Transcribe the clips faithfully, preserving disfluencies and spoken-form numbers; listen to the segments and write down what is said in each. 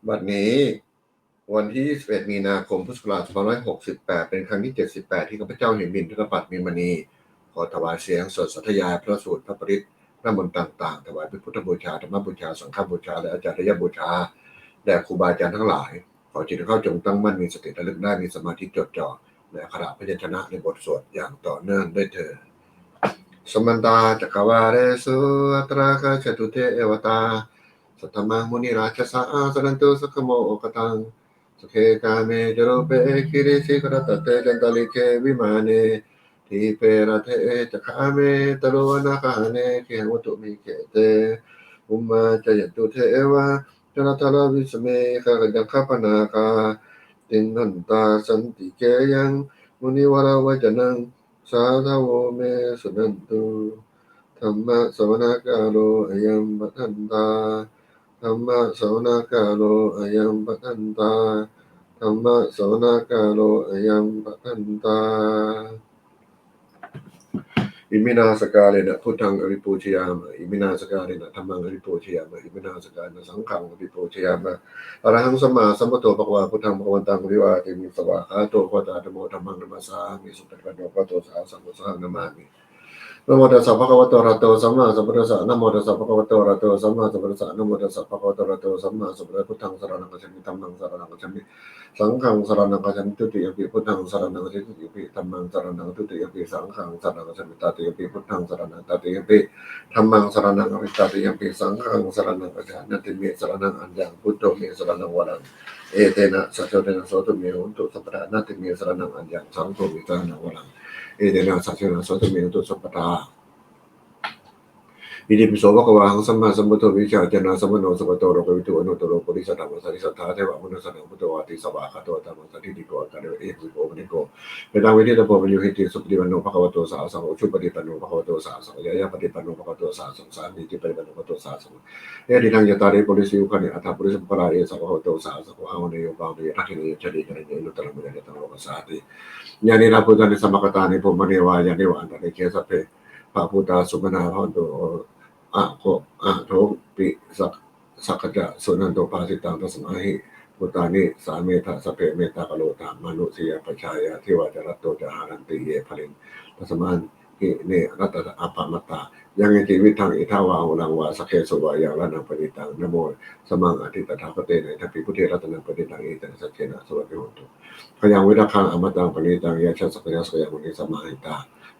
บัดนี้วันที่ ยี่สิบเอ็ด มีนาคม พุทธศักราช สองพันห้าร้อยหกสิบแปด เป็นครั้งที่ เจ็ดสิบแปด ที่ข้าพเจ้าเหมิน ธนปัตย์ มีมณี ขอถวายเสียงสวดสาธยายพระสูตรพระปริตร พระมนต์ต่างๆ ถวายเป็นพุทธบูชา ธรรมบูชา สังฆบูชา และอาจาริยบูชา แด่ครูบาอาจารย์ทั้งหลาย ขอจิตของข้าพเจ้าจงตั้งมั่น มีสติระลึกได้ มีสมาธิจดจ่อในอักขระพยัญชนะในบทสวดอย่างต่อเนื่องด้วยเทอญ Samantā cakkavāḷesu atrāgacchantu devatā, saddhammaṃ munirājassa suṇantu saggamokkhadaṃ. Sagge kāme ca rūpe girisikharataṭe cantalikkhe vimāne, dīpe raṭṭhe ca gāme taruvanagahane gehavatthumhi khette, bhummā cāyantu devā jalathalavisame yakkhagandhabbanāgā, tiṭṭhantā santike yaṃ munivaravacanaṃ sādhavo me suṇantu. Dhammassavanakālo ayambhadantā. Dhammassavanakālo ayambhadantā. Dhammassavanakālo ayambhadantā. Iminā sakkārena buddhaṃ abhipūjayāma. Iminā sakkārena dhammaṃ abhipūjayāma. Iminā sakkārena saṅghaṃ abhipūjayāma. Arahaṃ sammāsambuddho bhagavā, buddhaṃ bhagavantaṃ abhivādemi. Svākkhāto bhagavatā dhammo, dhammaṃ namassāmi. Supaṭipanno bhagavato sāvakasaṅgho, saṅghaṃ namāmi. Namo tassa bhagavato arahato sammāsambuddhassa. Namo tassa bhagavato arahato sammāsambuddhassa. Namo tassa bhagavato arahato sammāsambuddhassa. Buddhaṃ saraṇaṃ gacchāmi. Dhammaṃ saraṇaṃ gacchāmi. Saṅghaṃ saraṇaṃ gacchāmi. Dutiyampi buddhaṃ saraṇaṃ gacchāmi. Dutiyampi dhammaṃ saraṇaṃ gacchāmi. Dutiyampi saṅghaṃ saraṇaṃ gacchāmi. Tatiyampi buddhaṃ saraṇaṃ. Tatiyampi dhammaṃ saraṇaṃ gacchāmi. Tatiyampi saṅghaṃ saraṇaṃ gacchāmi. Natthi me saraṇaṃ aññaṃ, buddho me saraṇaṃ varaṃ. Etena saccavajjena sotthi me hotu sabbadā. Natthi me saraṇaṃ aññaṃ, saṅgho me saraṇaṃ varaṃ. Etena saccavajjena sotthi me hotu sabbadā. Itipi so bhagavā arahaṃ sammāsambuddho vijjācaraṇasampanno sugato lokavidū anuttaro purisadammasārathi satthā devamanussānaṃ buddho bhagavāti. Svākkhāto dhammaṃ sandiṭṭhiko akāliko ehipassiko opanayiko petaṃ veditabbo viññūhīti. Supaṭipanno bhagavato sāvakasaṅgho, ujupaṭipanno bhagavato sāvakasaṅgho, ñāyapaṭipanno bhagavato sāvakasaṅgho, sāmīcipaṭipanno bhagavato sāvakasaṅgho, yadidaṃ cattāri purisayugāni aṭṭha purisapuggalā, esa bhagavato sāvakasaṅgho, āhuneyyo pāhuneyyo dakkhiṇeyyo jhāyyo caraṇīyo anuttaraṃ puññakkhettaṃ lokassāti. Yānīdha bhūtāni samāgatāni bhummāni vā yāni va antalikkhe, sabbe pāpūtā sumanā bhavantu, athopi sak- sakkacca suṇantu bhāsitaṃ. Tasmā hi bhūtā nisāmetha sabbe, mettākaruṇā mānusiyā pajāya, divā ca ratto ca haranti ye baliṃ, tasmā hi ne rakkhatha appamattā. Yaṃ kiñci vittaṃ idha vā huraṃ vā, saggesu vā yaṃ ratanaṃ paṇītaṃ, nāmo samaṃ atthi tathāgatena, idampi buddhe ratanaṃ paṇītaṃ, etena saccena suvatthi hotu. Khayaṃ virāgaṃ amataṃ paṇītaṃ, yassa khayaṃ sakyamunī samāhitā,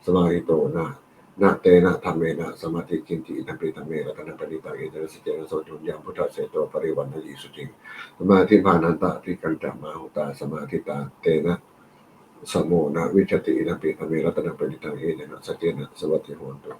samāhito na na tena dhammena samatthi kiñci, idampi dhamme ratanaṃ paṇītaṃ, etena saccena suvatthi hotu. Yaṃ buddhaseṭṭho parivaṇṇayī suciṃ, samādhimānantarikañca mahutā, samādhitā tena samo na vijjati, idampi dhamme ratanaṃ paṇītaṃ, etena saccena suvatthi hotu.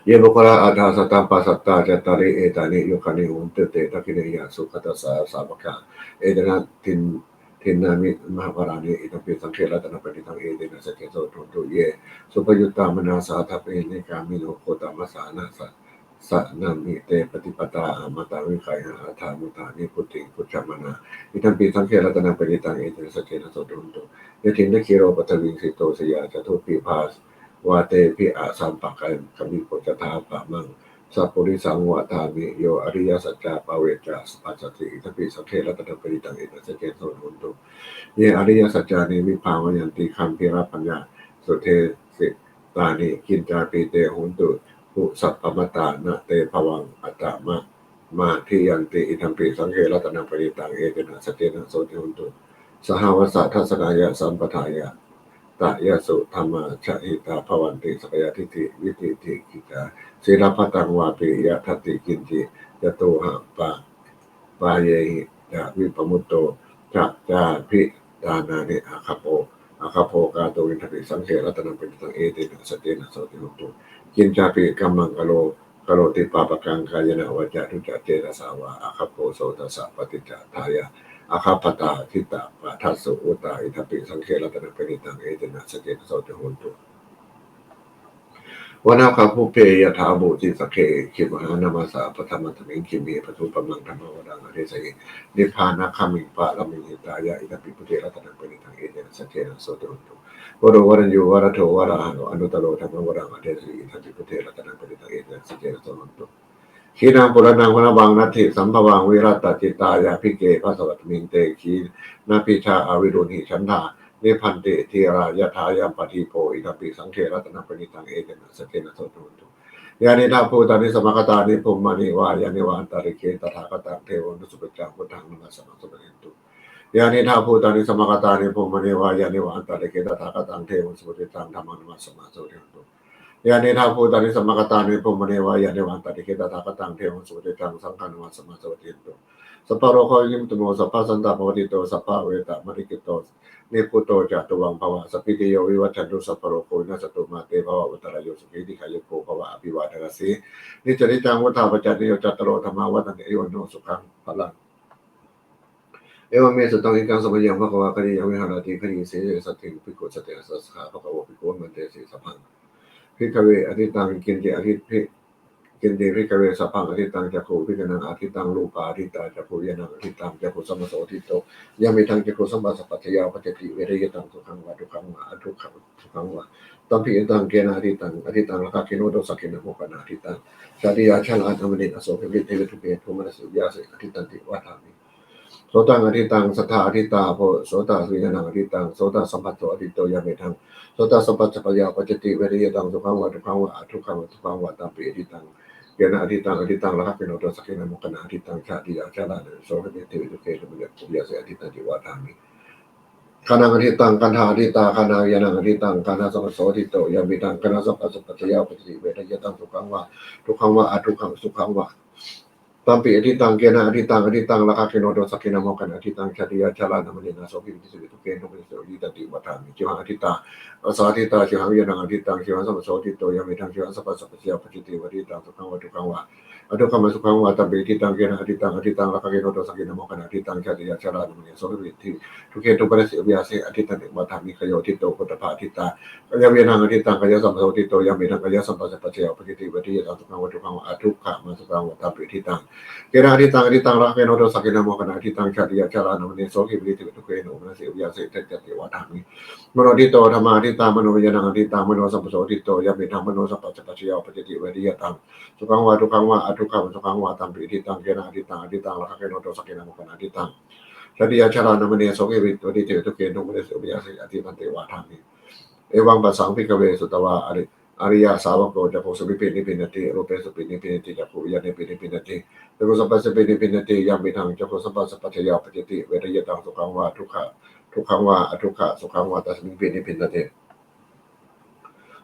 Ye puggalā aṭṭha sataṃ pasaṭṭhā, cattāri etāni yugāni honti, te dakkhiṇeyyā sugatassa sāvakā, etena din- dinnāni mahapphalāni, idampi saṅghe ratanaṃ paṇītaṃ, etena saccena suvatthi hotu. Ye suppayuttā manasā daḷhena, nikkāmino gotamasāsanamhi, te pattipattā amataṃ vigayha, aṭṭhaṃsu gāni vuḍḍhiṃ bhuñjamānā, idampi saṅghe ratanaṃ paṇītaṃ, etena saccena suvatthi hotu. Yathindakhīlo paṭhaviṃ sito, siyā catubbhi vātebhi asampakampiyo, tathāpamaṃ sappurisaṃ vadāmi, yo ariyasaccāni pavecca passati, idampi saṅghe ratanaṃ paṇītaṃ, etena saccena suvatthi hotu. Ye ariyasaccāni vibhāvayanti, gambhīrapaññāsuddhisitāni, kiñcāpi te honti bhusappamattā, na te bhavaṃ aṭṭhamamādiyanti, idampi saṅghe ratanaṃ paṇītaṃ, etena saccena suvatthi hotu. Sahāvassa dassanāya sampādāya, tayassu dhammā jahitā bhavanti, sakkāyadiṭṭhi vicikicchitā, sīlabbataṃ vāpi yadatthi kiñci, yatthūpapāyehi ca vippamutto, na cābhiṭhānāni aggappho, agabbho kātuṃ, idampi saṅghe ratanaṃ paṇītaṃ, etena saccena suvatthi hotu. Kiñcāpi kammaṃ karo- karoti pāpakaṃ, kāyena vācāyuda cetasā vā, agabbho so tassa paṭicchadāya, agabbhatā cittapadassu vuttā, idampi saṅghe ratanaṃ paṇītaṃ, etena saccena suvatthi hotu. Vanāgabhū pe yathā phussī sagge, gimhānamāsā paṭhamasmiṃ, gimhe paṭhupammaṃ dhammavaraṃ adesayi, nibbānagāmiṃ paramāhitāya, idampi buddhe ratanaṃ paṇītaṃ, etena saccena suvatthi hotu. Varo varaññū varado varāharo, anuttaro dhammavaraṃ adesayi, idampi buddhe ratanaṃ paṇītaṃ, etena saccena suvatthi hotu. Khīṇaṃ purāṇaṃ navaṃ natthi sambhavaṃ virattacittāyatike bhasvoʻāsmiṃ te khīṇabījā avirūḷhichandā nibbanti dhīrā yathāyampadīpo idampi saṅghe ratanaṃ paṇītaṃ etena saccena suvatthi hotu. Yānīdha bhūtāni samāgatāni bhummāni vā yāni va antalikkhe tathāgataṃ devamanussapūjaṃ buddhaṃ namassāma suvatthi hotu. Yānīdha bhūtāni samāgatāni bhummāni vā yāni va antalikkhe tathāgataṃ devamanussapūjaṃ dhammaṃ namassāma suvatthi hotu. Yānīdha bhūtāni samāgatāni bhummāni vā yāni va antalikkhe tathāgataṃ devamanussapūjaṃ saṅghaṃ namassāma suvatthi hotu. Sabbarogo vinassatu sabbasantāpavajjito sabbadukkhamanikkhato nibbuto ca tuvaṃ bhava sabbītiyo vivajjantu sabbarogo vinassatu mā te bhavatvantarāyo sukhī dīghāyuko bhava. Abhivādanasīlissa niccaṃ vuḍḍhāpacāyino cattāro dhammā vaḍḍhanti āyu vaṇṇo sukhaṃ balaṃ. Evaṃ me sutaṃ ekaṃ samayaṃ bhagavā gayāyaṃ viharati gayāsīse saddhiṃ bhikkhusatesaha. Bhagavo bhikkhū āmantesi. Sabbaṃ bhikkhave atītaṃ kinti atītaṃ kinti bhikkhave sabbaṃ atītaṃ cakkhuviññāṇaṃ atītaṃ rūpā atītā cakkhuviññāṇaṃ atītaṃ cakkhusamphassapassatito yamidaṃ cakkhusamphassapaccayā uppajjati vedayitaṃ sukhaṃ vā dukkhaṃ vā adukkhamasukhaṃ vā tampi atītaṃ khena atītaṃ atītaṃ rakkhaṃ khīṇo dosā khīṇaṃ mokkhaṃ atītaṃ jātiyā jarāmaraṇena sokehi paridevi dukkhehi domanassi upāyāsehi atītanti vadāmi. Sotaṃ atītaṃ saddā atītā bho sotaviññāṇaṃ atītaṃ sotasamphassapassatito yamidaṃ sotasamphassapaccayā uppajjati vedayitaṃ sukhaṃ vā dukkhaṃ vā adukkhamasukhaṃ vā tampi atītaṃ khena atītaṃ atītaṃ rakkhaṃ khīṇo dosā khīṇaṃ mokkhaṃ atītaṃ jātiyā jarāmaraṇena sokehi paridevi dukkhehi domanassi upāyāsehi atītanti vadāmi. Ghānaṃ atītaṃ kandā atītā ghānaviññāṇaṃ atītaṃ ghānasamphassapassatito yamidaṃ ghānasamphassapaccayā uppajjati vedayitaṃ sukhaṃ vā dukkhaṃ vā adukkhamasukhaṃ vā tampi atītaṃ khena atītaṃ atītaṃ rakkhaṃ khīṇo dosā khīṇaṃ mokkhaṃ atītaṃ jātiyā jarāmaraṇena sokehi paridevi dukkhehi domanassi upāyāsehi atītanti vadāmi. Jivhā atītā rasā atītā jivhāviññāṇaṃ atītaṃ jivhāsamphassapassatito yamidaṃ jivhāsamphassapaccayā uppajjati vedayitaṃ sukhaṃ vā dukkhaṃ vā adukkhamasukhaṃ vā tampi atītaṃ khena atītaṃ atītaṃ rakkhaṃ khīṇo dosā khīṇaṃ mokkhaṃ atītaṃ jātiyā jarāmaraṇena sokehi paridevi dukkhehi domanassi upāyāsehi atītanti vadāmi. Kāyo atīto phoṭṭhabbā atītā kāyaviññāṇaṃ atītaṃ kāyasamphassapassatito yamidaṃ kāyasamphassapaccayā uppajjati vedayitaṃ sukhaṃ vā dukkhaṃ vā adukkhamasukhaṃ vā tampi atītaṃ khena atītaṃ atītaṃ rakkhaṃ khīṇo dosā khīṇaṃ mokkhaṃ atītaṃ jātiyā jarāmaraṇena sokehi paridevi dukkhehi domanassi upāyāsehi atītanti vadāmi. Mano atīto dhammā atītā manoviññāṇaṃ atītaṃ manosamphassapassatito yamidaṃ manosamphassapaccayā uppajjati vedayitaṃ sukhaṃ vā dukkhaṃ vā adukkhamasukhaṃ vā tampi atītaṃ khena atītaṃ atītaṃ rakkhaṃ khīṇo dosā khīṇaṃ mokkhaṃ atītaṃ jātiyā jarāmaraṇena sokehi paridevi dukkhehi domanassi upāyāsehi atītanti vadāmi. Evaṃ passaṃ bhikkhave sutavā ari ariyasāvako cakkhusmiṃpi nibbindati rūpesupi nibbindati cakkhuviññāṇepi nibbindati cakkhusamphassepi nibbindati yamidaṃ cakkhusamphassapaccayā uppajjati vedayitaṃ sukhaṃ vā dukkhaṃ dukkhaṃ vā adukkhamasukhaṃ vā tasmiṃpi nibbindati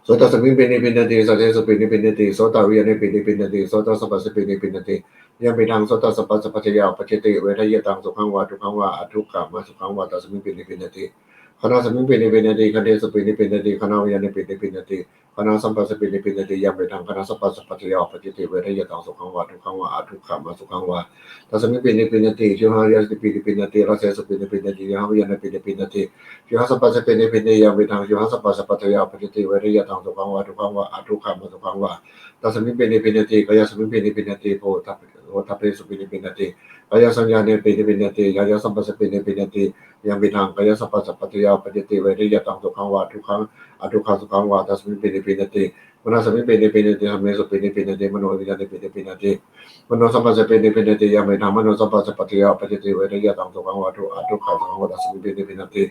sotasmiṃpi nibbindati saddesupi nibbindati sotaviññāṇepi nibbindati sotasamphassepi nibbindati yamidaṃ sotasamphassapaccayā uppajjati vedayitaṃ sukhaṃ vā dukkhaṃ vā adukkhamasukhaṃ vā tasmiṃpi nibbindati ghānasmiṃpi nibbindati gandhesupi nibbindati ghānaviññāṇepi nibbindati ghānasamphassepi nibbindati yamidaṃ ghānasamphassapaccayā uppajjati vedayitaṃ sukhaṃ vā dukkhaṃ vā adukkhamasukhaṃ vā tasmiṃpi nibbindati jivhāviññāṇepi nibbindati rasesupi nibbindati jivhāviññāṇepi nibbindati jivhāsamphassepi nibbindati yamidaṃ jivhāsamphassapaccayā uppajjati vedayitaṃ sukhaṃ vā dukkhaṃ vā adukkhamasukhaṃ vā tasmiṃpi nibbindati kāyasmiṃpi nibbindati phoṭṭhabbesupi nibbindati kāyaviññāṇepi nibbindati kāyasamphassepi nibbindati yamidaṃ kāyasamphassapaccayā uppajjati vedayitaṃ sukhaṃ vā dukkhaṃ adukkhamasukhaṃ vā tasmiṃpi nibbindati manasmiṃpi nibbindati dhammesupi nibbindati manoviññāṇepi nibbindati manosamphassepi nibbindati yamidaṃ manosamphassapaccayā uppajjati vedayitaṃ sukhaṃ vā adukkhamasukhaṃ vā tasmiṃpi nibbindati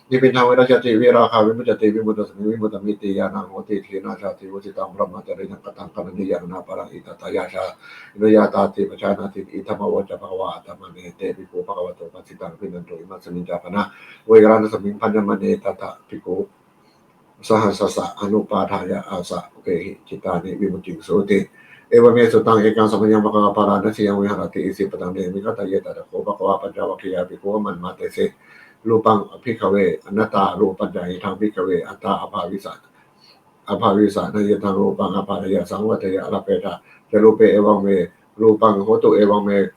nibbindaṃ virajjati virāgā vimuccati vimuttasmiṃ vimuttamiti ñāṇaṃ hoti. Khīṇā jāti, vusitaṃ brahmacariyaṃ, kataṃ karaṇīyaṃ, anapānā tiṭṭhānāyācā, viññāyāti pajānātīti. Idamavoca bhagavā. Attamanā ete bhikkhū bhagavato bhāsitaṃ abhinanduṃ. Imasmiñca pana veyyākaraṇasmiṃ bhaññamāne tatra bhikkhū sahassassa anupādāya āsavakkehi cittāni vimucciṃsūti. Evaṃ me sutaṃ. Ekaṃ samayaṃ bhagavā bārāṇasiyaṃ viharati isipatane migadāye. Tatra kho bhagavā pañcavaggiye bhikkhū āmantesi: Rūpaṃ bhikkhave anattā. Rūpañca hidaṃ bhikkhave attā abhavissa, abhavissa, nayadaṃ rūpaṃ ābādhāya saṃvatteyya, labbhetha ca rūpe, evaṃ me rūpaṃ hotu, evaṃ me,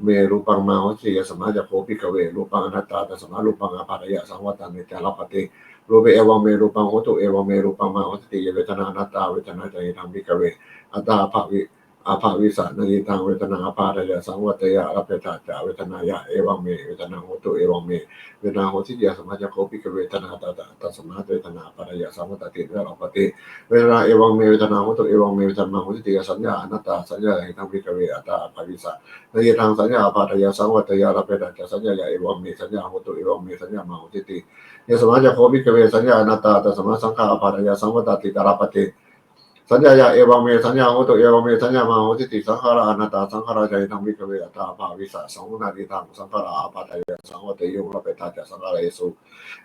me rūpaṃ mā hossati. Yasmā ca kho bhikkhave rūpaṃ anattā, tasmā rūpaṃ ābādhāya saṃvattane ca labbhati rūpe, evaṃ me rūpaṃ hotu, evaṃ me rūpaṃ mā hossati. Ye vedanā anattā, vedanā ca hidaṃ bhikkhave attā abhavi abhavissa, na yidam vedanā ābādhāya saṃvatteyya, labbhetha ca vedanāya, evaṃ me vedanā hotu, evaṃ me vedanā hosati. Yasmā ca kho bhikkhave vedanā anattā, tasmā vedanā ābādhāya saṃvattati, na ca labbhati vedanā, evaṃ me vedanā hotu, evaṃ me vedanā mā hosati. Saññā anattā saññā, na yidam bhikkhave anattā abhavissa, na yidam saññā ābādhāya saṃvatteyya, labbhetha ca saññāya, evaṃ me saññā hotu, evaṃ me saññā mā hosati. Yasmā ca kho bhikkhave saññā anattā, tasmā saṅkhārā ābādhāya saṃvattati, na ca labbhati saññāya, evaṃ me saññā hotu, evaṃ me saññā mā hosati. Saṅkhārā anattā saṅkhārā, na yidam bhikkhave anattā abhavissa, saṃvatteyya, na yidam saṅkhārā ābādhāya saṃvatteyyuṃ, labbhetha ca saṅkhāresu,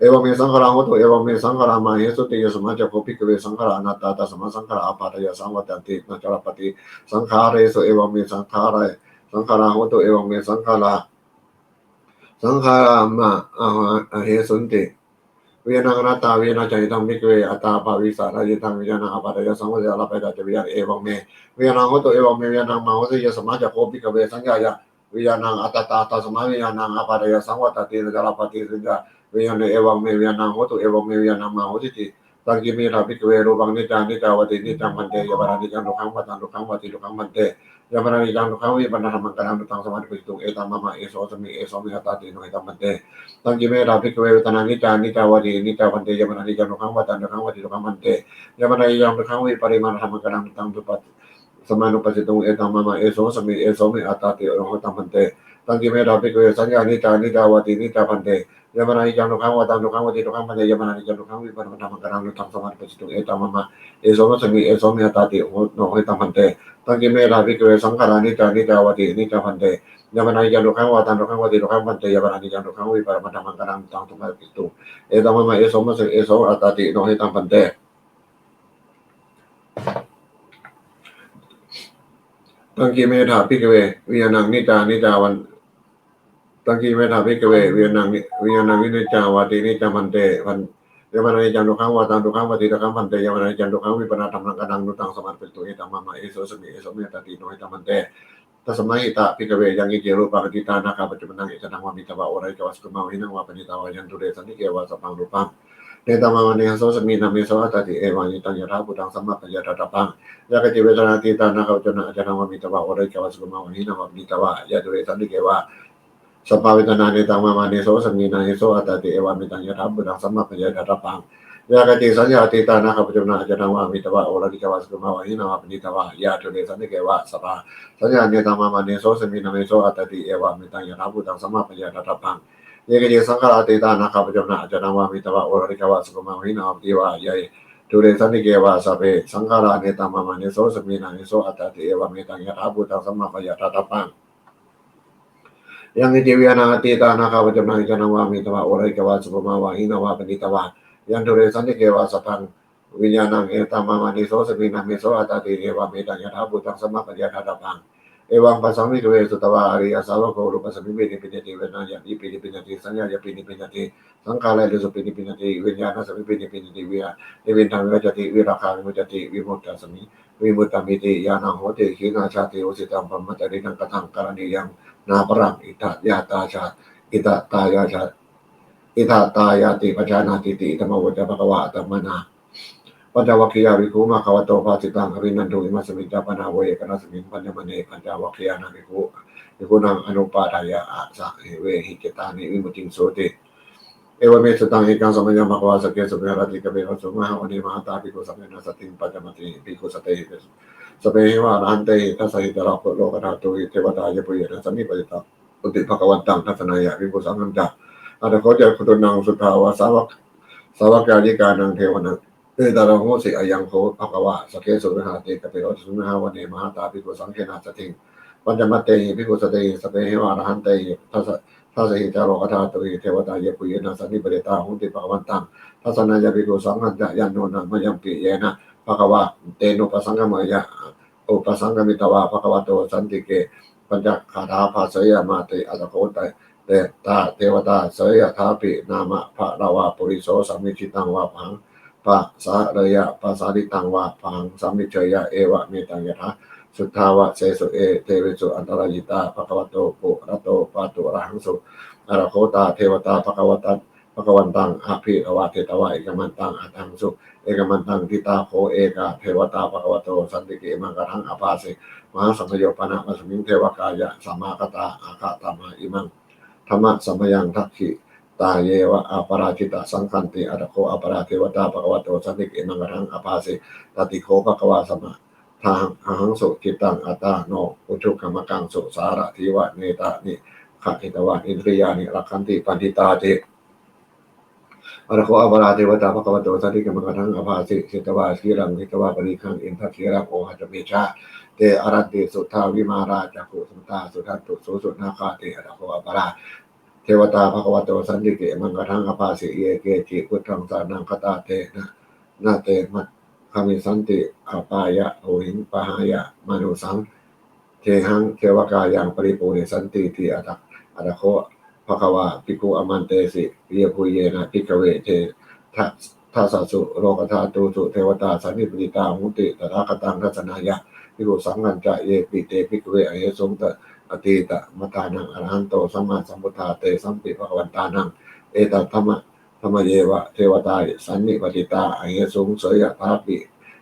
evaṃ me saṅkhārā hontu, evaṃ me saṅkhārā mā hesunti. Yasmā ca kho bhikkhave saṅkhārā anattā, tasmā saṅkhārā ābādhāya saṃvattanti, na ca labbhati saṅkhāresu, evaṃ me saṅkhārā, saṅkhārā hontu, evaṃ me saṅkhārā, saṅkhārā mā aha-, ahesunti. Viññāṇaṃ anattā, viññāṇañca na yidam bhikkhave anattā abhavissa, na yidam viññāṇaṃ ābādhāya saṃvatteyya, labbhetha ca viññāṇaṃ, evaṃ me viññāṇaṃ hotu, evaṃ me viññāṇaṃ mā hosati. Yasmā ca kho bhikkhave saññāya viññāṇaṃ anattā, tasmā viññāṇaṃ ābādhāya saṃvattati, na ca labbhati saññā viññāṇe, evaṃ me viññāṇaṃ hotu, evaṃ me viññāṇaṃ mā hosati. Taṃ kiṃ maññatha bhikkhave rūpaṃ niccaṃ aniccā vāti niccaṃ bhante, yampanāniccaṃ dukkhaṃ vā taṃ dukkhaṃ vāti dukkhaṃ bhante, yampanāniccaṃ dukkhaṃ vīpaṇṇadhammaṃ karaṃ duttaṃ samādhupassituṃ, etaṃ mama, esohamasmi, esohamasmi attāti, no etaṃ bhante. Taṃ kiṃ maññatha bhikkhave vedanā niccā aniccā vāti aniccā bhante, yampanāniccaṃ dukkhaṃ vā taṃ dukkhaṃ vāti dukkhaṃ bhante, yampanāniccaṃ dukkhaṃ vīpaṇṇadhammaṃ karaṃ duttaṃ duppasā samādhupassituṃ, etaṃ mama, esohamasmi, esohamasmi attāti, no etaṃ bhante. Taṃ kiṃ maññatha bhikkhave saññā niccā aniccā vāti aniccā bhante, yampanāniccaṃ dukkhaṃ vā taṃ dukkhaṃ vāti dukkhaṃ bhante, yampanāniccaṃ dukkhaṃ vīpaṇṇadhammaṃ karaṃ duttaṃ samādhupassituṃ, etaṃ mama, esohamasmi, esohamasmi attāti, no etaṃ bhante. Taṃ kiṃ maññatha bhikkhave saṅkhārā niccā aniccā vāti aniccā bhante, yampanāniccaṃ dukkhaṃ vā taṃ dukkhaṃ vāti dukkhaṃ bhante, yampanāniccaṃ dukkhaṃ vīpaṇṇadhammaṃ karaṃ duttaṃ duppasā samādhupassituṃ, etaṃ mama, esohamasmi, esohamasmi attāti, no etaṃ bhante. Taṃ kiṃ maññatha bhikkhave viññāṇaṃ niccā aniccā vāti, taṃ kiṃ maññatha bhikkhave viññāṇaṃ ni-, viññāṇaṃ aniccā vāti aniccā bhante, bhan-, yampanāniccaṃ dukkhaṃ vā taṃ dukkhaṃ vāti dukkhaṃ bhante, yampanāniccaṃ dukkhaṃ vīpaṇṇadhammaṃ karaṃ duttaṃ samādhupassituṃ, etaṃ mama, esohamasmi, esohamasmi attāti, no etaṃ bhante. Tasmā hi ta bhikkhave yaṃ kiñci rūpaṃ atītānāgatapaccuppannaṃ ajjhattaṃ vā mimittaṃ vā oḷārikaṃ vā sukhumaṃ vā hīnaṃ vā paṇītaṃ vā, yaṃ dūre santike vā sabbamāno rūpaṃ netaṃ māma nesohamasmi nāmesohamasmi attāti, evaṃ netaṃ yathābhūtaṃ sammappaññāya tathābhūtaṃ. Yā kāci vedanā atītānāgatapaccuppannaṃ ajjhattaṃ vā mimittaṃ vā oḷārikaṃ vā sukhumaṃ vā hīnaṃ vā paṇītaṃ vā, yaṃ dūre santike vā sabbā vedanā netaṃ māma nesohamasmi nāmesohamasmi attāti, evaṃ metaṃ yathābhūtaṃ sammappaññāya tathābhūtaṃ. Yā kāci saññā atītānāgatapaccuppannaṃ ajjhattaṃ vā mimittaṃ vā oḷārikaṃ vā sukhumaṃ vā hīnaṃ vā paṇītaṃ vā, yaṃ dūre santike vā sabbā saññā netaṃ māma nesohamasmi nāmesohamasmi attāti, evaṃ metaṃ yathābhūtaṃ sammappaññāya tathābhūtaṃ. Ye keci saṅkhārā atītānāgatapaccuppannaṃ ajjhattaṃ vā mimittaṃ vā oḷārikaṃ vā sukhumaṃ vā hīnaṃ vā paṇītaṃ vā, yaṃ dūre santike vā sabbe saṅkhārā netaṃ māma nesohamasmi nāmesohamasmi attāti, evaṃ metaṃ yathābhūtaṃ sammappaññāya tathābhūtaṃ. Yaṃ kiñci viññāṇaṃ atītānāgatapaccuppannaṃ ajjhattaṃ vā mimittaṃ vā oḷārikaṃ vā sukhumaṃ vā hīnaṃ vā paṇītaṃ vā, yaṃ dūre santike vā sabbaṃ viññāṇaṃ netaṃ māma nesohamasmi nāmesohamasmi attāti, evaṃ metaṃ yathābhūtaṃ sammappaññāya tathābhūtaṃ. Evaṃ passaṃ bhikkhave sutavā ariyasāvako rūpasmiṃ nibbindati, vedanāyapi nibbindati, saññāyapi nibbindati, saṅkhāresupi nibbindati, viññāṇasmiṃpi nibbindati, vi-, nibbantaṃ vimuccati, virāgā vimuccati, vimuttasmiṃ vimuttamiti ñāṇaṃ hoti. Khīṇā jāti, vusitaṃ brahmacariyaṃ, kataṃ karaṇīyaṃ, nāparaṃ itthattāyāti, itthattāyāti pajānātīti. Idamavoca bhagavā. Attamanā pañcavaggiyā bhikkhū bhagavato bhāsitaṃ abhinanduṃ. Imasmiñca pana ve ekanaṃ pañcasmiṃ pañcasmiṃ pañcavaggiyānaṃ bhikkhū, bhikkhūnaṃ anupādāya āsavehi cittāni vimucciṃsūti. Evaṃ me sutaṃ. Ekaṃ samayaṃ bhagavā sakkesu viharati kapilavatthusmiṃ mahāvane mahatā bhikkhusaṅghena saddhiṃ pañcamattehi bhikkhusatehi sabbeheva arahantehi. Dasahi ca lokadhātūhi devatā yebhuyyena sannipatitā honti bhagavantaṃ dassanāya bhikkhusaṅghañca. Atha kho cakkhusuññaṃ sutvā sāvak-, sāvakāyikānaṃ devānaṃ etadahosi: ayaṃ kho bhagavā sakkesu viharati kapilavatthusmiṃ mahāvane mahatā bhikkhusaṅghena saddhiṃ pañcamattehi bhikkhusatehi sabbeheva arahantehi. Dasa-, dasahi ca lokadhātūhi devatā yebhuyyena sannipatitā honti bhagavantaṃ dassanāya bhikkhusaṅghañca. Yannūna mayampi yena bhagavā tenupasaṅkameyyāma, upasaṅkamitvā bhagavato santike pañcagāthā bhāseyyāmāti. Atha kho te, te, tā devatā seyyathāpi nāma balavā puriso sammiñjitaṃ vā bāhaṃ pasāreyya, pasāritaṃ vā bāhaṃ sammiñjeyya, evametaṃ yathā suddhāvāsesu devesu antarahitā bhagavato purato pāturahaṃsu. Atha kho tā devatā bhagavatā bhagavantaṃ abhivādetvā ekamantaṃ aṭṭhaṃsu. Ekamantaṃ ṭhitā kho ekā devatā bhagavato santike imaṃ gāthaṃ abhāsi: Mahāsamayo pana pasmiṃ devakāyā samāgatā, āgatamha imaṃ dhammasamayaṃ dakkhitāyeva aparājitasaṅghanti. Atha kho aparā devatā bhagavato santike imaṃ gāthaṃ abhāsi: Tatthi kho bhagavā samādahaṃsu cittaṃ attano ujukamakaṃsu, sārathīva nettāni gahetvā indriyāni rakkhanti paṇḍitāti. Atha kho aparā devatā bhagavato santike imaṃ gāthaṃ abhāsi: Chetvā khīlaṃ chetvā palighaṃ indakhīlaṃ ohaccamanejā, te caranti suddhā vimalā cakkhumatā sudantā susunāgāti. Atha kho aparā devatā bhagavato santike imaṃ gāthaṃ abhāsi: Ye keci buddhaṃ saraṇaṃ gatāse, na te gamissanti apāyabhūmiṃ, pahāya mānusaṃ dehaṃ devakāyaṃ paripūressantīti. Atha, atha kho bhagavā bhikkhū āmantesi: Yebhuyyena bhikkhave da- dasasu lokadhātūsu devatā sannipatitā honti tathāgataṃ dassanāya bhikkhusaṅghañca. Yepi te bhikkhave ahesuṃ atītamaddhānaṃ arahanto sammāsambuddhā, tesampi bhagavantānaṃ etaddhamma- dhammayeva devatā sannipatitā ahesuṃ, seyyathāpi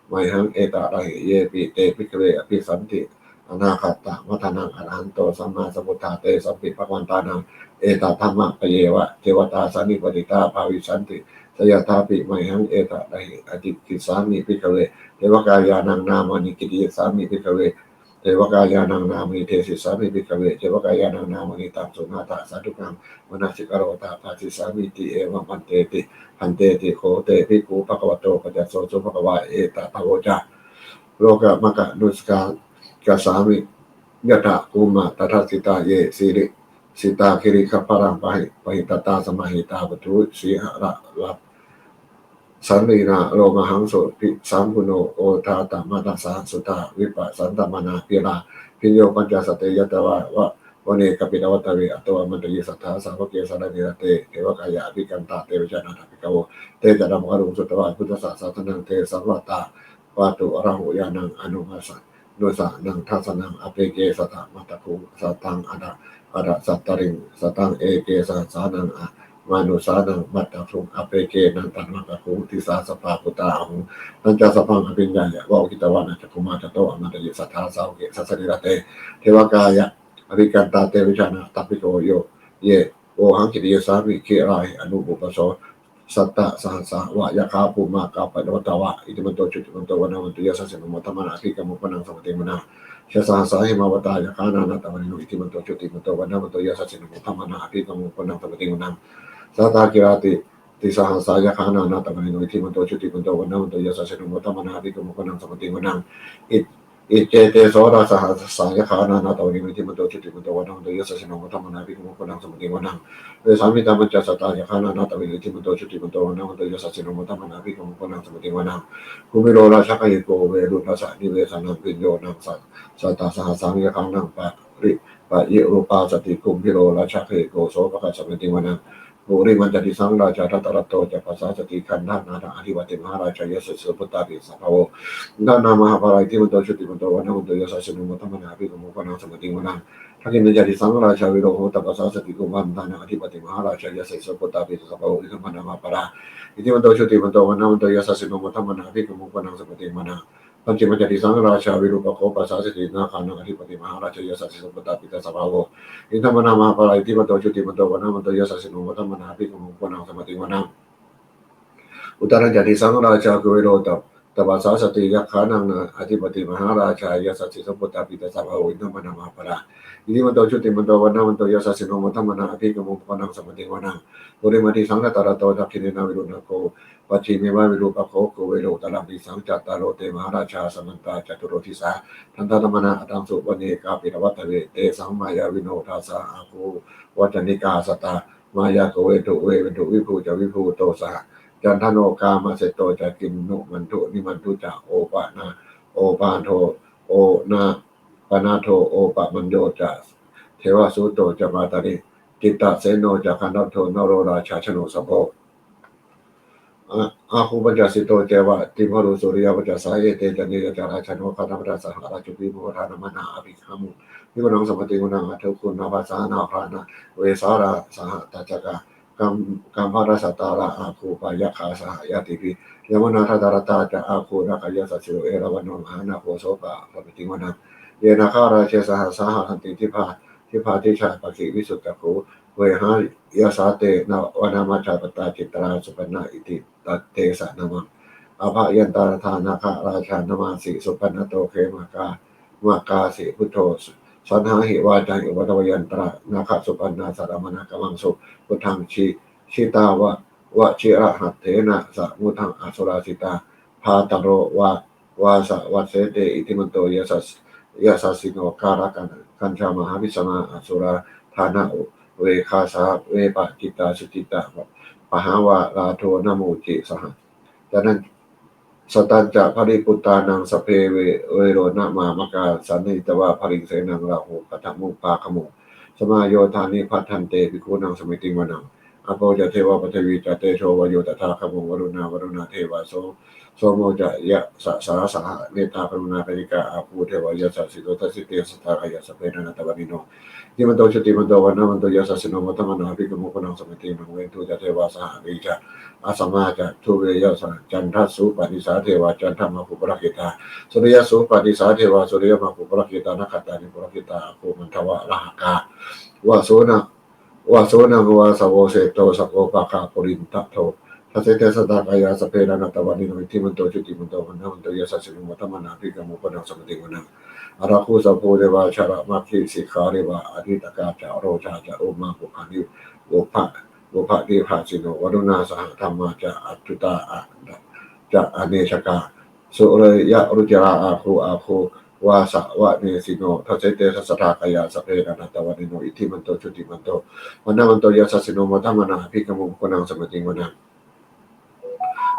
mayhaṃ etarahi. Yepi te bhikkhave abhissanti anāgatamaddhānaṃ arahanto sammāsambuddhā, tesampi bhagavantānaṃ etaddhammapāyeva devatā sannipatitā bhavissanti, seyyathāpi mayhaṃ etarahi. Ācikkhissāmi bhikkhave devakāyānaṃ nāmāni, kittayissāmi bhikkhave devakāyānaṃ nāmāni, desissāmi bhikkhave devakāyānaṃ nāmāni. Taṃ suṇātha sādhukaṃ manasikarotha bhāsissāmīti. Evaṃ bhanteti. Bhanteti kho te bhikkhū bhagavato paccassosuṃ. Bhagavā etadavoca: Lokamakanussakassāmi, yattha bhummā tadassitā, ye sitā girigabbharaṃ, pahitattā samāhitā, puthū sīhāva sallīnā lomahaṃsābhisambhuno, odātamanasā suddhā vippasannamanāvilā. Bhiyyo pañcasate ñatvā vane kāpilavatthave, tato āmantayi satthā sāvake sāsane rate. Devakāyā abhikkantā te vijānātha bhikkhavo. Te ca ātappamakaruṃ sutvā buddhassa sāsanaṃ, tesaṃ vācābhāso āhuneyyo, taṃ anussānaṃ dassanaṃ appeke satamaddakkhuṃ. Sataṃ atha sattariṃ sataṃ eke sahassānaṃ mānusānaṃ maddakkhuṃ, appekenantamaddakkhuṃ, disā sabbā phuṭā ahuṃ. Tañca sabbaṃ abhiññāya vavakkhitvāna cakkhumā, tato āmantayi satthā sāvake sāsane rate. Devakāyā abhikkantā te vijānātha bhikkhavo, ye vohaṃ kittayissāmi girāhi anupubbaso. Sattasahassā va yakkhā bhummā kāpilavatthavā, iddhimanto jutimanto vaṇṇavanto yasassino, modamānā abhikkāmuṃ puttānaṃ samitiṃ vanaṃ. Chasahassā hemavatā yakkhā nānattavaṇṇino, iddhimanto jutimanto vaṇṇavanto yasassino, modamānā abhikkāmuṃ puttānaṃ samitiṃ vanaṃ. Sātāgirā tisahassā yakkhā nānattavaṇṇino, iddhimanto jutimanto vaṇṇavanto yasassino, modamānā abhikkāmuṃ puttānaṃ samitiṃ vanaṃ. Iccete soḷasasahassā yakkhā nānattavaṇṇino, iddhimanto jutimanto vaṇṇavanto yasassino, modamānā abhikkāmuṃ puttānaṃ samitiṃ vanaṃ. Vessāmittā pañcasatā yakkhā nānattavaṇṇino, iddhimanto jutimanto vaṇṇavanto yasassino, modamānā abhikkāmuṃ puttānaṃ samitiṃ vanaṃ. Kumbhīro rājagahiko veruḷhassa nivesanaṃ, bhiyyo naṃ satasahassaṃ yakkhānaṃ payirupāsati, kumbhīro rājagahiko sopāga samitiṃ vanaṃ. Purimañca disaṃ rājā dhataraṭṭho ca pasāsati, gandhabbānaṃ adhipati mahārājā yasassi so. Puttāpi tassa bahavo indanāmā mahabbalā, iddhimanto jutimanto vaṇṇavanto yasassino, modamānā abhikkāmuṃ puttānaṃ samitiṃ vanaṃ. Dakkhiṇañca disaṃ rājā virūḷho ca pasāsati, kumbhaṇḍānaṃ adhipati mahārājā yasassi so. Puttāpi tassa bahavo indanāmā mahabbalā, iddhimanto jutimanto vaṇṇavanto yasassino, modamānā abhikkāmuṃ puttānaṃ samitiṃ vanaṃ. Pacchimañca disaṃ rājā virūpakkho pasāsati, nāgānaṃ adhipati mahārājā yasassi so. Puttāpi tassa bahavo indanāmā mahabbalā, iddhimanto jutimanto vaṇṇavanto yasassino, modamānā abhikkāmuṃ puttānaṃ samitiṃ vanaṃ. Uttarañca disaṃ rājā kuvero ca pasāsati, yakkhānaṃ adhipati mahārājā yasassi so. Puttāpi tassa bahavo indanāmā mahabbalā, iddhimanto jutimanto vaṇṇavanto yasassino, modamānā abhikkāmuṃ puttānaṃ samitiṃ vanaṃ. Purimaṃ disaṃ dhataraṭṭho, dakkhiṇena virūḷhako, pacchimena virūpakkho, kuvero uttaraṃ disaṃ. Cattāro te mahārājā samantā caturo disā, daddallamānā aṭṭhaṃsu vane kāpilavatthave. Tesaṃ māyāvino dāsā āgū vañcanikā saṭhā, māyā kuṭeṇḍu veṭeṇḍu viṭū ca viṭuṭo saha, candano kāmaseṭṭho ca kinnughaṇḍu nighaṇḍu ca, opana opādo o na panādo opamañño ca devasūto ca mātali, cittaseno ca gandhabbo naḷo rājā janosabho, āgū pañcasito ceva timbarū suriyavaccasā. Ete caññe ca rājāno gandhabbā saha rājubhi, modamānā abhikkāmuṃ bhikkhūnaṃ samitiṃ vanaṃ. Athāgū nābhasā nābhasā vesālā saha tacchakā, kam- kambalassatarā āgū pāyāgā saha ñātibhi. Yāmunā dhataraṭṭhā ca āgū nāgā yasassino, erāvaṇo mahānāgo sopāga samitiṃ vanaṃ. Ye nāgarāje sahasā haranti dibbā dibbā dijā pakkhi visuddhacakkhū, vehāyasā te vanamajjhapattā citrā supaṇṇā iti tadesa nāmaṃ. Abhayantadā nāgarājānamāsi supaṇṇato khemamakāsi buddho, saṇhāhi vācāhi upavhayantā nāgā supaṇṇā salamānamānāgamuṃ buddhaṃ ji- jitā vajirahatthena samuddaṃ asurā sitā. Bhātaro vāsavassete iddhimanto yasas- yasassino, kālakañjā mahābhismā asurā dānaveghasā, vepacittā sucittā pahārādo namucī saha. Satañ- satañca baliputtānaṃ sabbe ve- verocanāmakā, sannayhitvā baliṃ senaṃ rāhubhaddamupāgamuṃ, samayodāni bhaddante bhikkhūnaṃ samitiṃ vanaṃ. Āpo ca devā paṭhavī ca tejo vāyo tadāgamuṃ, varuṇā vāruṇā devā so- somo ca yasasā saha. Mettākaruṇākāyikā āgū devā yasassino, dasete dasadhā kāyā sabbe nānattavaṇṇino, iddhimanto jutimanto vaṇṇavanto yasassino, modamānā abhikkāmuṃ bhikkhūnaṃ samitiṃ vanaṃ. Veṇḍū ca devā sahalī ca asamā ca duve yasā, candassūpanisā devā candamāgū purakkhitā, suriyassūpanisā devā suriyamāgū purakkhitā, nakkhattāni purakkhitāni āgū mandavalāhakā, vasūnaṃ vāsavo seṭṭho sakkopāga purindado. Dasete dasadhā kāyā sabbe nānattavaṇṇino, iddhimanto jutimanto vaṇṇavanto yasassino, modamānā abhikkāmuṃ bhikkhūnaṃ samitiṃ vanaṃ. Athāgū sahabhū devā jalamaggisikhāriva, ariṭṭhakā ca rojā ca ummāpupphanibhāsino, varuṇā sahadhammā ca accutā ca anejakā, sūleyyarucirā āgū āgū vāsavanesino. Dasete dasadhā kāyā sabbe nānattavaṇṇino, iddhimanto jutimanto vaṇṇavanto yasassino, modamānā abhikkāmuṃ bhikkhūnaṃ samitiṃ vanaṃ.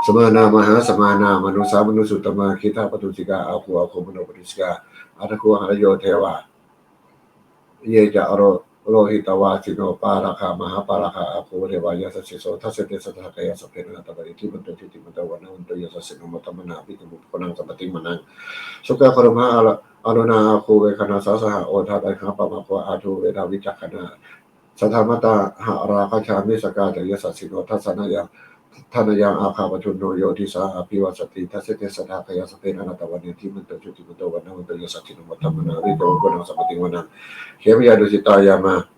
Samānā mahāsamānā mānusā mānusuttamā, khiḍḍāpadūsikā āgū āgū manopadūsikā, athāgū harayo devā ye ca lohitavāsino, pāragā mahāpāragā āgū devā yasassiso. Dasete dasadhā kāyā sabbe nānattavaṇṇino, iddhimanto jutimanto vaṇṇavanto yasassino, modamānā abhikkāmuṃ bhikkhūnaṃ samitiṃ vanaṃ. Sukkā karumhā aruṇā āgū veghanasā saha, odātagayhā pāmokkhā āgū veda vicakkhaṇā, sadāmattā hāragajā missakā ca yasassino, thanayaṃ āgā pajjunno yo disā abhivassati. Dasete dasadhā kāyā sabbe nānattavaṇṇino, iddhimanto jutimanto vaṇṇavanto yasassino, modamānā abhikkāmuṃ bhikkhūnaṃ samitiṃ vanaṃ. Khemiyā tusitā yāmā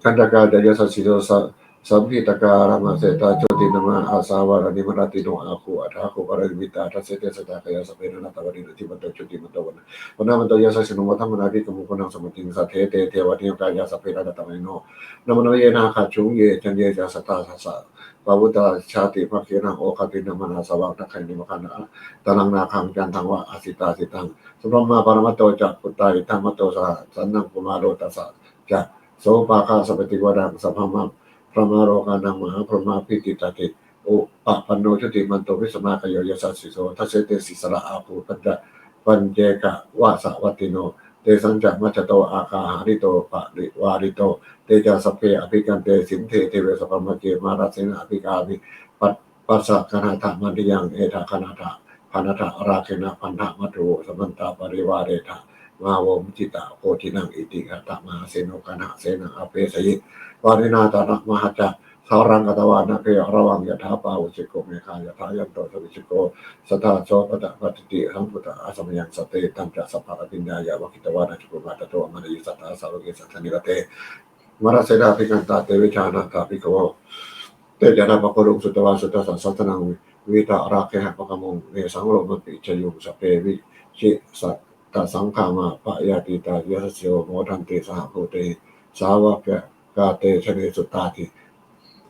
kaṭṭhakā ca yasassino, lambitakā lāmaseṭṭhā jotināmā āsavā, nimmānaratino āgū athāgū paranimmitā. Dasete dasadhā kāyā sabbe nānattavaṇṇino, iddhimanto jutimanto vaṇṇavanto yasassino, modamānā abhikkāmuṃ bhikkhūnaṃ samitiṃ vanaṃ. Saṭṭhete devanāyakā sahabhū nānattavaṇṇino, nāmanvayena āgañchuṃ ye caññe rājasāsane. Pavutthajātimakkhilaṃ oghatiṇṇamanāsavaṃ, dakkhemoghataraṃ nāgaṃ candaṃva asitātitaṃ. Subrahmā paramatto ca puttā iddhimato saha, sanaṅkumāro tassa ca sopāga samitiṃ vanaṃ. Sabrahmā brahmalokānaṃ mahābrahmābhitiṭṭhati, upapanno jutimanto bhismākāyo yasassi so. Dasete sissā āgū paccekavasavattino, tesañca majjhato āgā hārito parivārito. Te ca sabbe abhikkante sinde deve sabrahmake, mārasenā abhikkāmi passa kaṇhatha mandiyaṃ. Etha gaṇhatha bandhatha rāgena bandhamatthu vo, samantā parivāretha mā vo muñcittha koci naṃ. Iti tattha mahāseno kaṇhasenaṃ apesayi, pāṇinā talamāhacca saraṃ katvāna bheravaṃ. Yathā pāvussako megho yathāyaṃ ghosataveyyāvaccho, sattā so paṭipadzati asammāsambuddhā. Satañca sabbaṃ abhiññāya vavakkhitvāna cakkhumā, tato āmantayi satthā sāvake sāsane rate. Mārasenā abhikkantā te vijānātha bhikkhavo. Te ca ātappamakaruṃ sutvā buddhassa sāsanaṃ, vītarāgehi pakkāmuṃ nesaṃ lomampi iñjayuṃ. Sabbe vijitasaṅgāmā bhayātītā yasassiso, modanti saha bhūtehi sāvakā te janesutāti.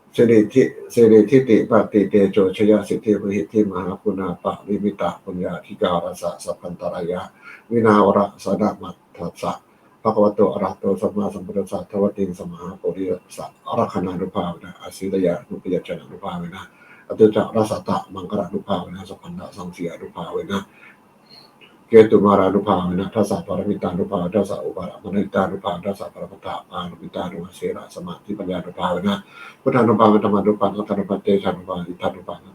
Siridhitimatitejojayasiddhimahiddhimahā guṇāparimitapuññādhikārassa sabbantarāya vināvaraṃ sanamatassa bhagavato arahato sammāsambuddhassa dvattiṃsamahāpurisalakkhaṇā ānubhāvena, asītyānubyañjanānubhāvena, aṭṭhacca rasa maṅgalānubhāvena, sabbaññatasaṅgayānubhāvena, ketumālānubhāvena, dasapāramitānubhāvena, dasaupapāramitānubhāvena, dasaparamatthapāramitānubhāvena, sīlasamādhipaññānubhāvena, buddhānubhāvena dhammānubhāvena saṅghānubhāvena tejānubhāvena iddhānubhāvena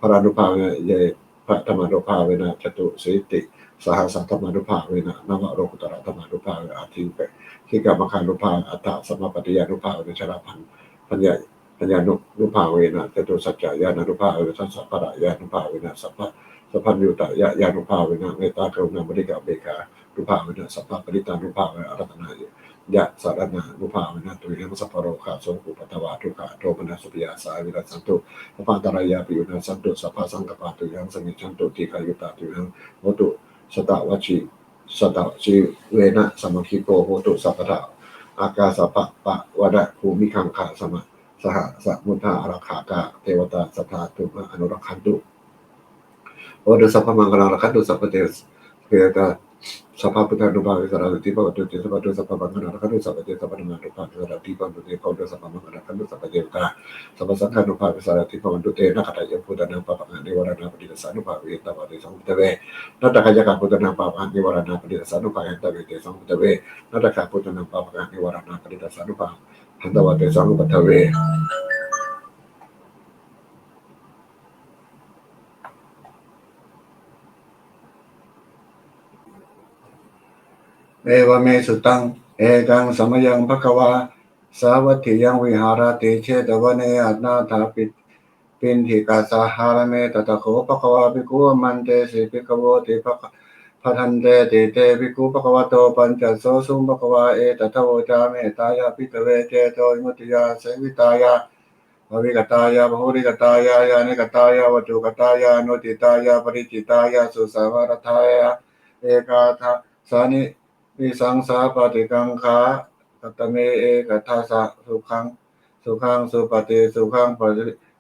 balānubhāvena, ye dhammānubhāvena catusītisahassadhammānubhāvena navalokuttaradhammānubhāvena aṭṭhānubhāvena aṭṭhikamaggānubhāvena aṭṭhasamāpattiyānubhāvena chaṇḍappabhāvena paññānubhāvena, catusaccañāṇānubhāvena, dasabalañāṇānubhāvena, sabba sabbaññutañāṇānubhāvena, mettākaruṇāmuditāpekkhānubhāvena, sabbaratanattayasaraṇānubhāvena, tuyhaṃ sabbarogasokupaddavadukkhadomanassupāyāsā vinassantu, sabbantarāyāpi vinassantu, sabbasaṅkappā tuyhaṃ samijjhantu, dīghāyutā tuyhaṃ hotu, satavassī satavajīvena samaṅgiko hotu sabbadā. Ākāsapabbatavanabhūmigaṅgāsama saha samuddā ārakkhakā devatā sadā tumhaṃ anurakkhantu. Bhavatu sabbamaṅgalaṃ, rakkhantu sabbadevatā, sabbabuddhānubhāvena sadā sotthī bhavantu te. Bhavatu sabbamaṅgalaṃ, rakkhantu sabbadevatā, sabbasaṅghānubhāvena sadā sotthī bhavantu te. Bhavatu sabbamaṅgalaṃ, rakkhantu sabbadevatā, sabbasaṅghānubhāvena sadā sotthī bhavantu te. Nakkhattayaṃ bhūtānaṃ pāpaggahanivāraṇā paṭidassānubhāvena hantvā tesaṃ upaddave. Nakkhattayakkhabhūtānaṃ pāpaggahanivāraṇā paṭidassānubhāvena hantvā tesaṃ upaddave. Nakkhattayakkhabhūtānaṃ pāpaggahanivāraṇā paṭidassānubhāvena hantvā tesaṃ upaddave. Evaṃ me sutaṃ. Ekaṃ samayaṃ bhagavā sāvatthiyaṃ viharati jetavane anāthapi piṇḍikassa ārāme. Tatra kho bhagavā bhikkhū āmantesi bhikkhavoti. Bhadanteti te bhikkhū bhagavato paccassosuṃ. Bhagavā etadavoca: Mettāya bhikkhave cetovimuttiyā āsevitāya bhāvikatāya bahulīkatāya yānīkatāya vatthukatāya anuṭṭhitāya paricitāya susamāraddhāya ekadā sāni visaṃsā paṭikaṅkhā. Katame ekādasa sukhaṃ sukhaṃ supati, sukhaṃ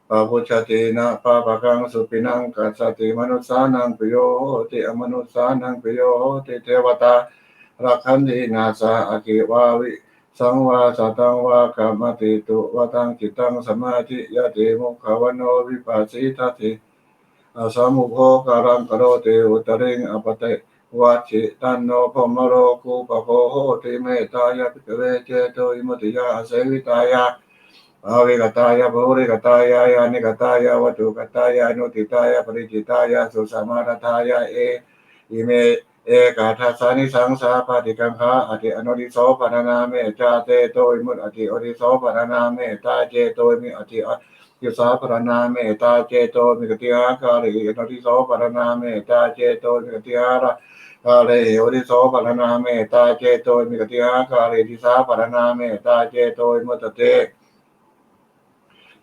pabujjhati, na pāpakaṃ supinaṃ passati, manussānaṃ piyo hoti, amanussānaṃ piyo hoti, devatā rakkhanti, nāssa aggi vā visaṃ vā satthaṃ vā kamati, tuvaṭaṃ cittaṃ samādhiyati, mukhavaṇṇo vippasīdati, asammūḷho kālaṃ karoti, uttariṃ appaṭivijjhanto brahmalokūpago hoti. Mettāya bhikkhave cetovimuttiyā āsevitāya bhāvikatāya bahulīkatāya yānīkatāya vatthukatāya anuṭṭhitāya paricitāya susamāraddhāya e ime ekādasānisaṃsā paṭikaṅkhā. Atthi anodhiso paṇānā mettā cetovimutti. Odhiso paṇānā mettā cetovimutti. Atthi odhiso paṇānā mettā cetovimutti. Atthi anodhiso paṇānā mettā cetovimutti. Atthi anodhiso paṇānā mettā cetovimutti. Atthi anodhiso paṇānā mettā cetovimutti.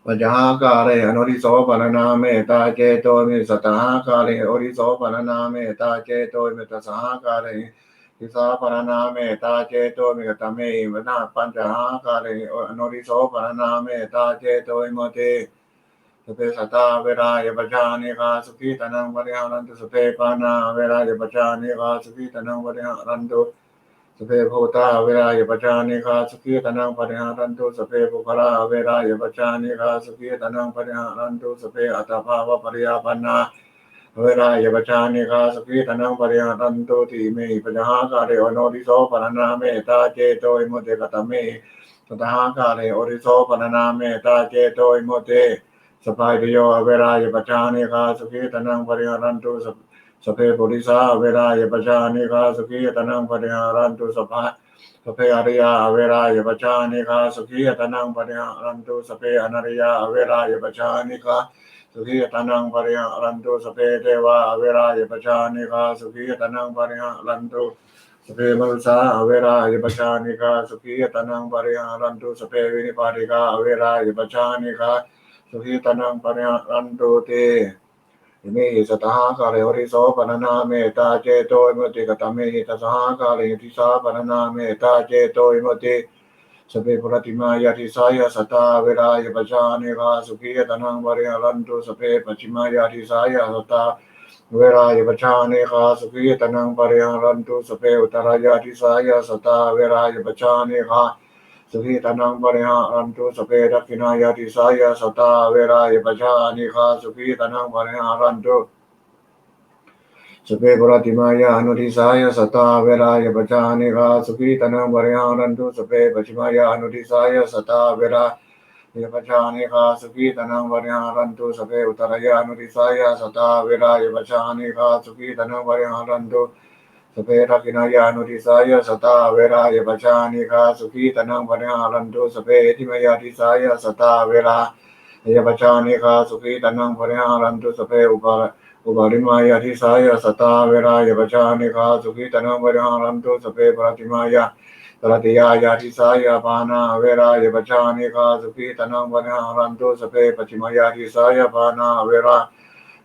Pañcahakāre anodhiso paṇānā mettā cetovimutti. Sattahakāre anodhiso paṇānā mettā cetovimutti. Aṭṭhahakāre anodhiso paṇānā mettā cetovimutti. Katame pañcahakāre anodhiso paṇānā mettā cetovimutti. Sabbe sattā averā abyāpajjhā anīghā sukhī attānaṃ pariharantu. Sabbe pāṇā averā abyāpajjhā anīghā sukhī attānaṃ pariharantu. Sabbe bhūtā averā abyāpajjhā anīghā sukhī attānaṃ pariharantu. Sabbe puggalā averā abyāpajjhā anīghā sukhī attānaṃ pariharantu. Sabbe attabhāvapariyāpannā averā abyāpajjhā anīghā sukhī attānaṃ pariharantu. Imehi pañcahakāre anodhiso paṇānā mettā cetovimutti. Katame sattahakāre anodhiso paṇānā mettā cetovimutti. Sabbā yādayo averā abyāpajjhā anīghā sukhī attānaṃ pariharantu. Sab- sabbe purisā averā abyāpajjhā anīghā sukhī attānaṃ pariharantu. Sabbā sabbe ariyā averā abyāpajjhā anīghā sukhī attānaṃ pariharantu. Sabbe anariyā averā abyāpajjhā anīghā sukhī attānaṃ pariharantu. Sabbe devā averā abyāpajjhā anīghā sukhī attānaṃ pariharantu. Sabbe manussā averā abyāpajjhā anīghā sukhī attānaṃ pariharantu. Sabbe vinipātikā averā abyāpajjhā anīghā sukhī attānaṃ pariharantu ti. Imehi sattahakāre anodhiso paṇānā mettā cetovimutti. Katamehi dasahakāre anodhiso paṇānā mettā cetovimutti. Sabbe puratthimāya disāya sattā averā abyāpajjhā anīghā sukhī attānaṃ pariharantu. Sabbe pacchimāya disāya sattā averā abyāpajjhā anīghā sukhī attānaṃ pariharantu. Sabbe uttarāya disāya sattā averā abyāpajjhā anīghā sukhī attānaṃ pariharantu. Sabbe dakkhiṇāya disāya sattā averā abyāpajjhā anīghā sukhī attānaṃ pariharantu. Sabbe puratthimāya anudisāya sattā averā abyāpajjhā anīghā sukhī attānaṃ pariharantu. Sabbe pacchimāya anudisāya sattā averā abyāpajjhā anīghā sukhī attānaṃ pariharantu. Sabbe uttarāya anudisāya sattā averā abyāpajjhā anīghā sukhī attānaṃ pariharantu. sabbe dakkhiṇāya anudisāya sattā averā abyāpajjhā anīghā sukhī attānaṃ pariharantu. Sabbe heṭṭhimāya disāya sattā averā abyāpajjhā anīghā sukhī attānaṃ pariharantu. Sabbe upa uparimāya disāya sattā averā abyāpajjhā anīghā sukhī attānaṃ pariharantu. Sabbe paratthimāya taratiyāya disāya pāṇā averā abyāpajjhā anīghā sukhī attānaṃ pariharantu. Sabbe pacchimāya disāya pāṇā averā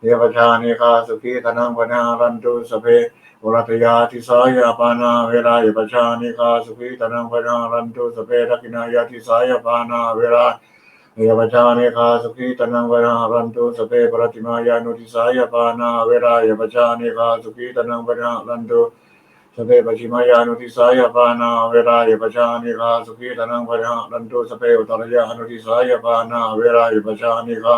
abyāpajjhā anīghā sukhī attānaṃ pariharantu. Sabbe uttarattiyā disāya pāṇā averā abyāpajjhā anīghā sukhī attānaṃ pariharantu. Sabbe dakkhiṇāya disāya pāṇā averā abyāpajjhā anīghā sukhī attānaṃ pariharantu. Sabbe paratthimāya anudisāya pāṇā averā abyāpajjhā anīghā sukhī attānaṃ pariharantu. Sabbe pacchimāya anudisāya pāṇā averā abyāpajjhā anīghā sukhī attānaṃ pariharantu. Sabbe uttarāya anudisāya pāṇā averā abyāpajjhā anīghā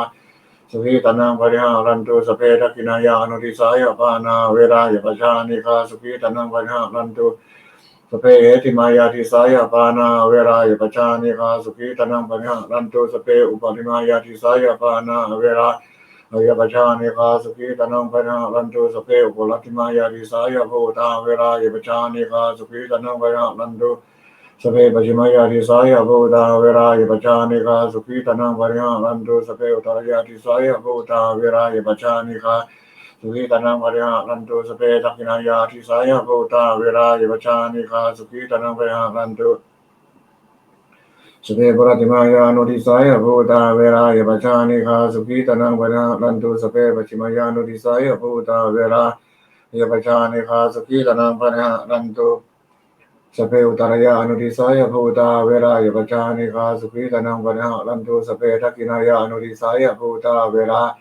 sukhī attānaṃ pariharantu. Sabbe dakkhiṇāya anudisāya pāṇā averā abyāpajjhā anīghā sukhī attānaṃ pariharantu. Sabbe heṭṭhimāya disāya pāṇā averā abyāpajjhā anīghā sukhī attānaṃ pariharantu. Sabbe uparimāya disāya pāṇā averā abyāpajjhā anīghā sukhī attānaṃ pariharantu. Sabbe uparatthimāya disāya bhūtā averā abyāpajjhā anīghā sukhī attānaṃ pariharantu. Sabbe pacchimāya disāya bhūtā averā abyāpajjhā anīghā sukhī attānaṃ pariharantu. Sabbe uttarāya disāya bhūtā averā abyāpajjhā anīghā sukhī attānaṃ pariharantu. Sabbe dakkhiṇāya disāya bhūtā averā abyāpajjhā anīghā sukhī attānaṃ pariharantu. Sabbe paratthimāya anudisāya bhūtā averā abyāpajjhā anīghā sukhī attānaṃ pariharantu. Sabbe pacchimāya anudisāya bhūtā averā abyāpajjhā anīghā sukhī attānaṃ pariharantu. Sabbe uttarāya anudisāya bhūtā averā abyāpajjhā anīghā sukhī attānaṃ pariharantu. Sabbe dakkhiṇāya anudisāya bhūtā averā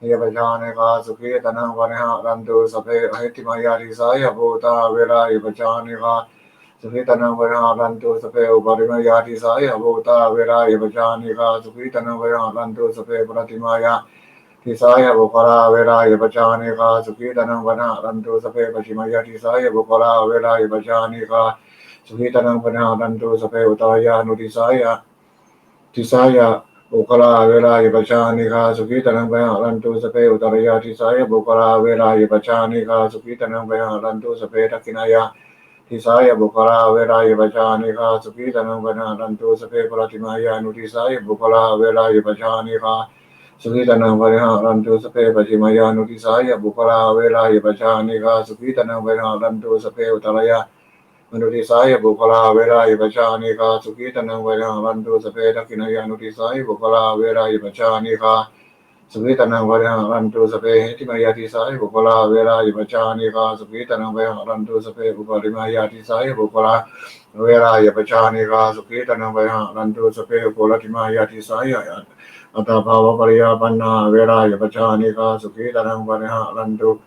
abyāpajjhā anīghā sukhī attānaṃ pariharantu. Sabbe heṭṭhimāya disāya bhūtā averā abyāpajjhā anīghā sukhī attānaṃ pariharantu. Sabbe uparimāya disāya bhūtā averā abyāpajjhā anīghā sukhī attānaṃ pariharantu. Sabbe paratthimāya disāya puggalā averā abyāpajjhā anīghā sukhī attānaṃ pariharantu. Sabbe pacchimāya disāya puggalā averā abyāpajjhā anīghā sukhī attānaṃ pariharantu. Sabbe uttarāya anudisāya disāya puggalā averā abyāpajjhā anīghā sukhī attānaṃ pariharantu. Sabbe uttarāya disāya puggalā averā abyāpajjhā anīghā sukhī attānaṃ pariharantu. Sabbe dakkhiṇāya disāya puggalā averā abyāpajjhā anīghā sukhī attānaṃ pariharantu. Sabbe paratthimāya anudisāya puggalā averā abyāpajjhā anīghā sukhī attānaṃ pariharantu. Sabbe pacchimāya anudisāya puggalā averā abyāpajjhā anīghā sukhī attānaṃ pariharantu. Sabbe uttarāya anudisāya puggalā averā abyāpajjhā anīghā sukhī attānaṃ pariharantu. Sabbe dakkhiṇāya anudisāya puggalā averā abyāpajjhā anīghā sukhī attānaṃ pariharantu. Sabbe heṭṭhimāya disāya puggalā averā abyāpajjhā anīghā sukhī attānaṃ pariharantu. Sabbe uparimāya disāya puggalā averā abyāpajjhā anīghā sukhī attānaṃ pariharantu. Sabbe uparatthimāya disāya attabhāvapariyāpannā averā abyāpajjhā anīghā sukhī attānaṃ pariharantu.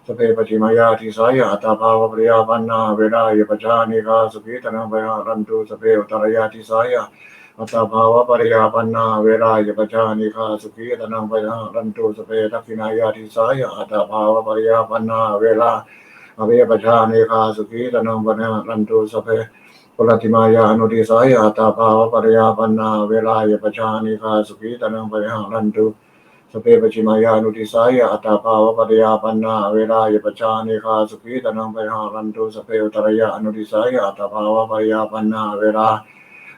Sabbe pacchimāya disāya attabhāvapariyāpannā averā abyāpajjhā anīghā sukhī attānaṃ pariharantu. Sabbe uttarāya disāya attabhāvapariyāpannā averā abyāpajjhā anīghā sukhī attānaṃ pariharantu. Sabbe dakkhiṇāya disāya attabhāvapariyāpannā averā abyāpajjhā anīghā sukhī attānaṃ pariharantu. Sabbe paratthimāya anudisāya attabhāvapariyāpannā averā abyāpajjhā anīghā sukhī attānaṃ pariharantu. Sabbe pacchimāya anudisāya attabhāvapariyāpannā averā abyāpajjhā anīghā sukhī attānaṃ pariharantu. Sabbe uttarāya anudisāya attabhāvapariyāpannā averā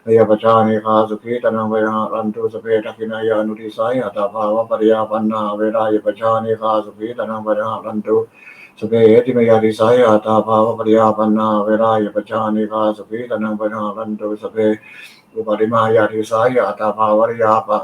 abyāpajjhā anīghā sukhī attānaṃ pariharantu. Sabbe dakkhiṇāya anudisāya attabhāvapariyāpannā averā abyāpajjhā anīghā sukhī attānaṃ pariharantu. Sabbe heṭṭhimāya disāya attabhāvapariyāpannā averā abyāpajjhā anīghā sukhī attānaṃ pariharantu. Sabbe uparimāya disāya attabhāvapariyāpa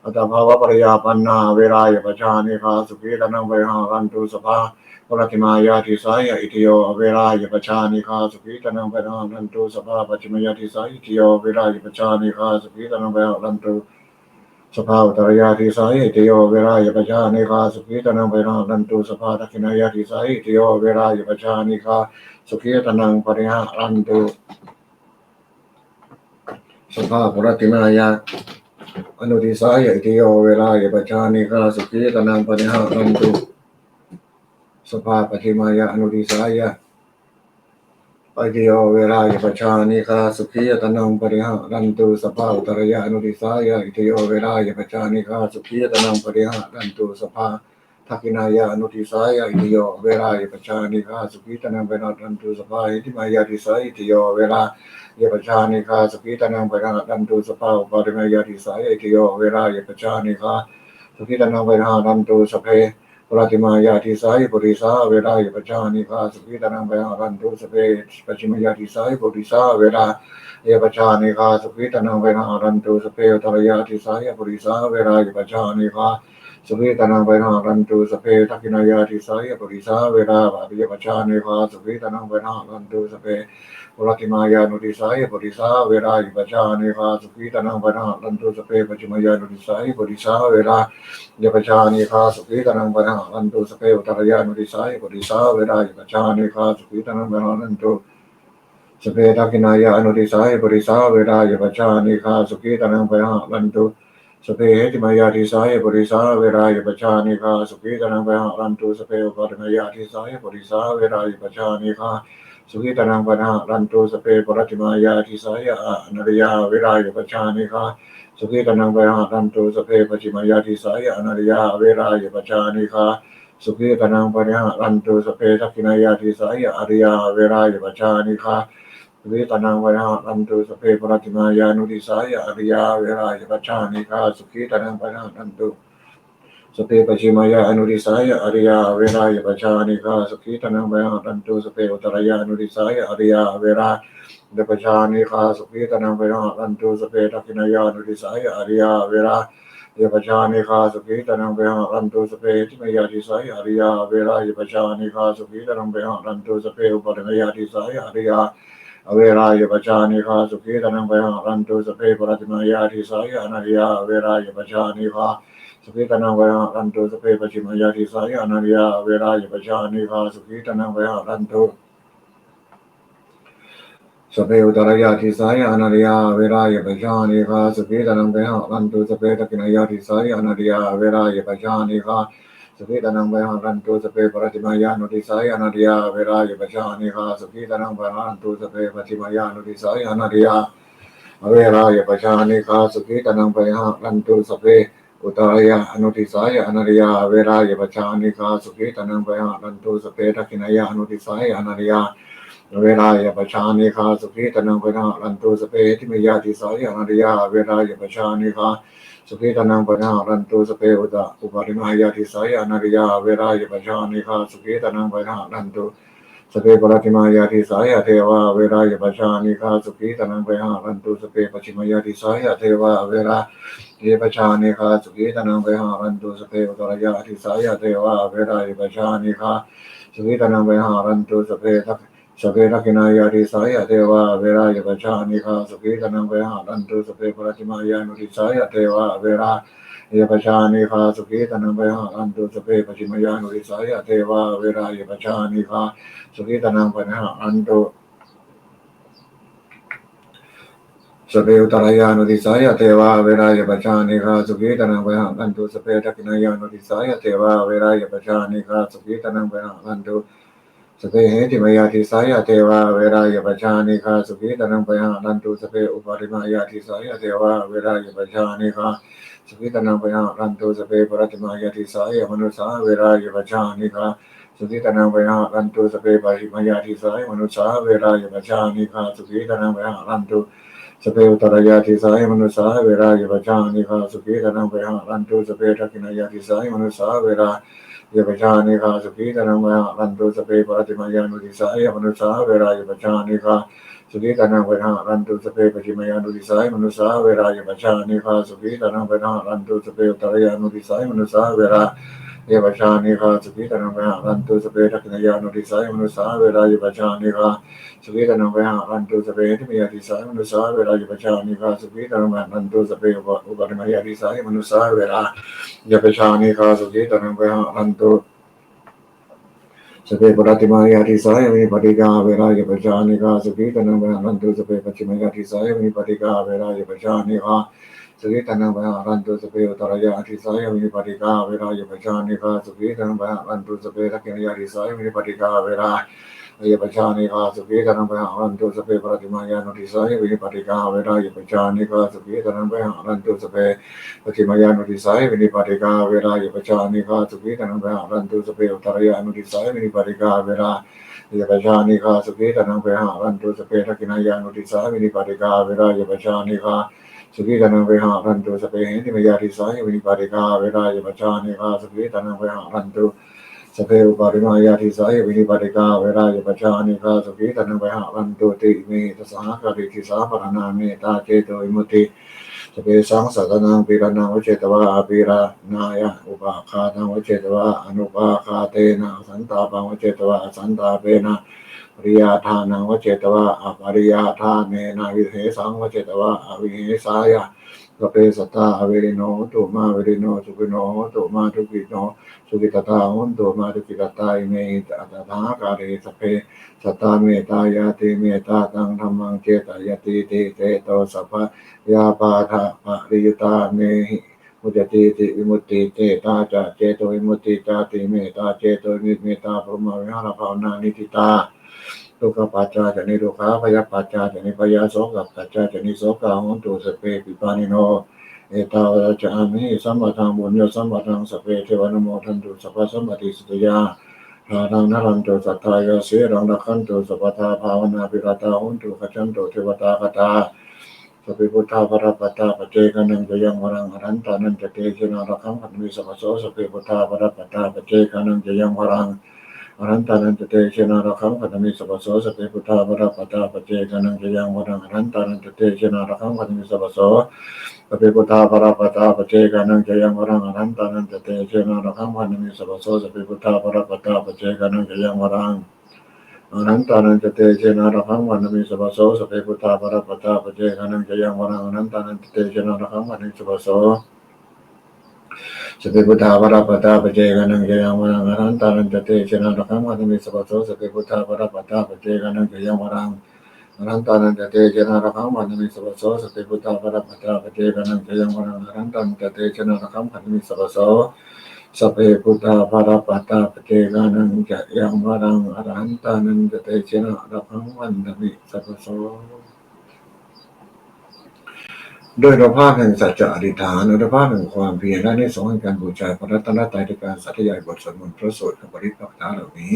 attabhāvapariyāpannā averā abyāpajjhā anīghā sukhī attānaṃ pariharantu. Sabbā paratthimāya disāya itiyo averā abyāpajjhā anīghā sukhī attānaṃ pariharantu. Sabbā pacchimāya disāya itiyo averā abyāpajjhā anīghā sukhī attānaṃ pariharantu. Sabbā uttarāya disāya itiyo averā abyāpajjhā anīghā sukhī attānaṃ pariharantu. Sabbā dakkhiṇāya disāya itiyo averā abyāpajjhā anīghā sukhī attānaṃ pariharantu. Sabbā paratthimāya anudisāya itiyo averā abyāpajjhā anīghā sukhī attānaṃ pariharantu. Sabbā pacchimāya anudisāya itiyo averā abyāpajjhā anīghā sukhī attānaṃ pariharantu. Sabbā uttarāya anudisāya itiyo averā abyāpajjhā anīghā sukhī attānaṃ pariharantu. Sabbā dakkhiṇāya anudisāya, itiyo averā abyāpajjhā anīghā sukhī attānaṃ pariharantu. Sabbā heṭṭhimāya disā, itiyo averā abyāpajjhā anīghā sukhī attānaṃ pariharantu. Sabbā uparimāya disāya, itiyo averā abyāpajjhā anīghā sukhī attānaṃ pariharantu. Sabbe puratthimāya disāya purisā averā abyāpajjhā anīghā sukhī attānaṃ pariharantu. Sabbe pacchimāya disāya purisā averā abyāpajjhā anīghā sukhī attānaṃ pariharantu. Sabbe uttarāya disāya purisā averā abyāpajjhā anīghā sukhī attānaṃ pariharantu. Sabbe dakkhiṇāya disāya purisā averā abyāpajjhā anīghā sukhī attānaṃ pariharantu. Sabbe puratthimāya anudisāya purisā averā abyāpajjhā anīghā sukhī attānaṃ pariharantu. Sabbe pacchimāya anudisāya purisā averā abyāpajjhā anīghā sukhī attānaṃ pariharantu. Sabbe uttarāya anudisāya purisā averā abyāpajjhā anīghā sukhī attānaṃ pariharantu. Sabbe dakkhiṇāya anudisāya purisā averā abyāpajjhā anīghā sukhī attānaṃ pariharantu. Sabbe heṭṭhimāya disāya purisā averā abyāpajjhā anīghā sukhī attānaṃ pariharantu. Sabbe uparimāya disāya purisā averā abyāpajjhā anīghā sukhī attānaṃ pariharantu. Sabbe puratthimāya disāya anariyā averā abyāpajjhā anīghā sukhī attānaṃ pariharantu. Sabbe pacchimāya disāya anariyā averā abyāpajjhā anīghā sukhī attānaṃ pariharantu. Sabbe dakkhiṇāya disāya ariyā averā abyāpajjhā anīghā sukhī attānaṃ pariharantu. Sabbe puratthimāya anudisāya ariyā averā abyāpajjhā anīghā sukhī attānaṃ pariharantu. Sabbe pacchimāya anudisāya ariyā averā abyāpajjhā anīghā sukhī attānaṃ pariharantu. Sabbe uttarāya anudisāya ariyā averā abyāpajjhā anīghā sukhī attānaṃ pariharantu. Sabbe dakkhiṇāya anudisāya ariyā averā abyāpajjhā anīghā sukhī attānaṃ pariharantu. Sabbe heṭṭhimāya disāya ariyā averā abyāpajjhā anīghā sukhī attānaṃ pariharantu. Sabbe uparimāya disāya ariyā averā abyāpajjhā anīghā sukhī attānaṃ pariharantu. Sabbe puratthimāya disāya anariyā averā abyāpajjhā anīghā sukhī attānaṃ pariharantu. Sabbe pacchimāya disāya anariyā averā abyāpajjhā anīghā sukhī attānaṃ pariharantu. Sabbe uttarāya disāya anariyā averā abyāpajjhā anīghā sukhī attānaṃ pariharantu. Sabbe dakkhiṇāya disāya anariyā averā abyāpajjhā anīghā sukhī attānaṃ pariharantu. Sabbe puratthimāya anudisāya anariyā averā abyāpajjhā anīghā sukhī attānaṃ pariharantu. Sabbe pacchimāya anudisāya anariyā averā abyāpajjhā anīghā sukhī attānaṃ pariharantu. Sabbe uttarāya anudisāya anariyā averā abyāpajjhā anīghā sukhī attānaṃ pariharantu. Sabbe dakkhiṇāya anudisāya anariyā averā abyāpajjhā anīghā sukhī attānaṃ pariharantu. Sabbe heṭṭhimāya disāya anariyā averā abyāpajjhā anīghā sukhī attānaṃ pariharantu. Sabbe uta- uparimāya disāya anariyā averā abyāpajjhā anīghā sukhī attānaṃ pariharantu. Sabbe puratthimāya disāya devā averā abyāpajjhā anīghā sukhī attānaṃ pariharantu. Sabbe pacchimāya disāya devā averā abyāpajjhā anīghā sukhī attānaṃ pariharantu. Sabbe uttarāya disāya devā averā abyāpajjhā anīghā sukhī attānaṃ pariharantu. Sabbe dak- sabbe dakkhiṇāya disāya devā averā abyāpajjhā anīghā sukhī attānaṃ pariharantu. Sabbe puratthimāya anudisāya devā averā abyāpajjhā anīghā sukhī attānaṃ pariharantu. Sabbe pacchimāya anudisāya devā averā abyāpajjhā anīghā sukhī attānaṃ pariharantu. Sabbe uttarāya anudisāya devā averā abyāpajjhā anīghā sukhī attānaṃ pariharantu. Sabbe dakkhiṇāya anudisāya devā averā abyāpajjhā anīghā sukhī attānaṃ pariharantu. Sabbe heṭṭhimāya disāya devā averā abyāpajjhā anīghā sukhī attānaṃ pariharantu. Sabbe uparimāya disāya devā averā abyāpajjhā anīghā sukhī attānaṃ pariharantu. Sabbe puratthimāya disāya manussā averā abyāpajjhā anīghā sukhī attānaṃ pariharantu. Sabbe pacchimāya disāya manussā averā abyāpajjhā anīghā sukhī attānaṃ pariharantu. Sabbe uttarāya disāya manussā averā abyāpajjhā anīghā sukhī attānaṃ pariharantu. Sabbe dakkhiṇāya disāya manussā averā abyāpajjhā anīghā sukhī attānaṃ pariharantu. Sabbe puratthimāya anudisāya manussā averā abyāpajjhā anīghā sukhī attānaṃ pariharantu. Sabbe pacchimāya anudisāya manussā averā abyāpajjhā anīghā sukhī attānaṃ pariharantu. Sabbe uttarāya anudisāya manussā averā abyāpajjhā anīghā sukhī attānaṃ pariharantu. Sabbe dakkhiṇāya anudisāya manussā averā abyāpajjhā anīghā sukhī attānaṃ pariharantu. Sabbe heṭṭhimāya disāya manussā averā abyāpajjhā anīghā sukhī attānaṃ pariharantu. Sabbe upa- uparimāya disāya manussā averā abyāpajjhā anīghā sukhī attānaṃ pariharantu. Sabbe puratthimāya disāya vinipātikā averā abyāpajjhā anīghā sukhī attānaṃ pariharantu. Sabbe pacchimāya disāya vinipātikā averā abyāpajjhā anīghā sukhī attānaṃ pariharantu. Sabbe uttarāya disāya vinipātikā averā abyāpajjhā anīghā sukhī attānaṃ pariharantu. Sabbe dakkhiṇāya disāya vinipātikā averā Abyāpajjhā anīghā sukhī attānaṃ pariharantu. Sabbe aparājitapatimāya anuddisāya vinipātikā averā abyāpajjhā anīghā sukhī attānaṃ pariharantu. Sabbe aparājitapatimāya anuddisāya vinipātikā averā abyāpajjhā anīghā sukhī attānaṃ pariharantu. Sabbe uttarāya anuddisāya vinipātikā averā abyāpajjhā anīghā sukhī attānaṃ pariharantu. Sabbe dakkhiṇāya anuddisāya vinipātikā averā abyāpajjhā anīghā sukhī attānaṃ pariharantu. Sabbe heṭṭhimāya disāya vinipātikā averā abyāpajjhā anīghā sukhī attānaṃ pariharantu. Sabbe uparimāya disāya vinipātikā averā abyāpajjhā anīghā sukhī attānaṃ pariharantu. Ti ime dasahākārī disāpharaṇā mettācetovimutti. Sabbesaṃ sattānaṃ pīḷanaṃ vajjetvā apīḷanāya, upāghātaṃ vajjetvā anupāghātena, santāpaṃ vajjetvā asantāpena, pariyādānaṃ vajjetvā apariyādānena, visesaṃ vajjetvā avisesāya. Sabbe sattā averino hontu, mā verino sukhino hontu, mā dukkhino sukhitattā hontu, mā dukkhitattāti. Ime dasahākāre sabbe sattā mettāñāti mettātaṃ dhammaṃ cetayatīti, ceto sabbabhayāpādapariyuttā mehi muccatīti vimutti. Metā ca cetovimutti cāti. Mettācetovimutti mettābrahmavihārabhāvanā niṭṭhitā. Dukkhappattā ca niddukkhā, bhayappattā ca nibbhayā, sokappattā ca nissokā hontu sabbepi pāṇino. Ettāvatā ca amhehi sambhataṃ puññasampadaṃ sabbe devānumodantu sabbasampattisiddhiyā. Dānaṃ dadantu saddhāya, sīlaṃ rakkhantu sabbadā, bhāvanābhiratā hontu, gacchantu devatāgatā. Sabbe buddhā balappattā paccekānañca yaṃ balaṃ, arahantānañca tejena rakkhaṃ bandhāmi sabbaso. Sabbe buddhā balappattā paccekānañca yaṃ balaṃ, arahantānañca tejena rakkhaṃ bandhāmi sabbaso. Sabbe buddhā balappattā paccekānañca yaṃ balaṃ, arahantānañca tejena rakkhaṃ bandhāmi sabbaso. Sabbe buddhā balappattā paccekānañca yaṃ balaṃ, arahantānañca tejena rakkhaṃ bandhāmi sabbaso. Sabbe buddhā balappattā paccekānañca yaṃ balaṃ, arahantānañca tejena rakkhaṃ bandhāmi sabbaso. Sabbe buddhā balappattā paccekānañca yaṃ balaṃ, arahantānañca tejena rakkhaṃ bandhāmi sabbaso. Sabbe buddhā balappattā paccekānañca yaṃ balaṃ, arahantānañca tejena rakkhaṃ bandhāmi sabbaso. Sabbe buddhā balappattā paccekānañca yaṃ balaṃ, arahantānañca tejena rakkhaṃ bandhāmi sabbaso. Sabbe buddhā balappattā paccekānañca yaṃ balaṃ, arahantānañca tejena rakkhaṃ bandhāmi sabbaso. Sabbe buddhā balappattā paccekānañca yaṃ balaṃ, arahantānañca tejena rakkhaṃ bandhāmi sabbaso. ด้วยอานุภาพแห่งสัจจะอธิษฐาน อานุภาพแห่งความเพียร และอานิสงส์แห่งการบูชาพระรัตนตรัย ด้วยการสาธยายบทสวดมนต์พระสูตรคำปริตรพระคาถาเหล่านี้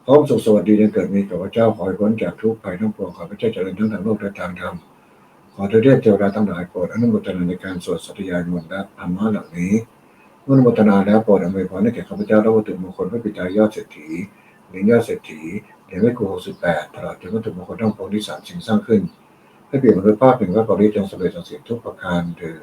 ความสุขสวัสดีจงเกิดมีแก่ข้าพเจ้า ขอให้พ้นจากทุกข์ภัยทั้งปวง ขอให้ข้าพเจ้าเจริญทั้งทางโลกและทางธรรม ขอทวยเทพเทวดาทั้งหลายโปรดอนุโมทนาในการสวดสาธยายมนต์และธรรมะเหล่านี้ เมื่ออนุโมทนาแล้วโปรดอำนวยพรให้แก่ข้าพเจ้าและวัตถุมงคลพระปิดตายอดเศรษฐี เหรียญยอดเศรษฐี เหรียญแม่ครู หกสิบแปด ตลอดจนวัตถุมงคลทั้งปวงที่สามสิ่งสร้างขึ้น ให้เปี่ยมด้วยภาพแห่งพระปริตร จงสำเร็จทั้งสิ้นทุกประการเทอญ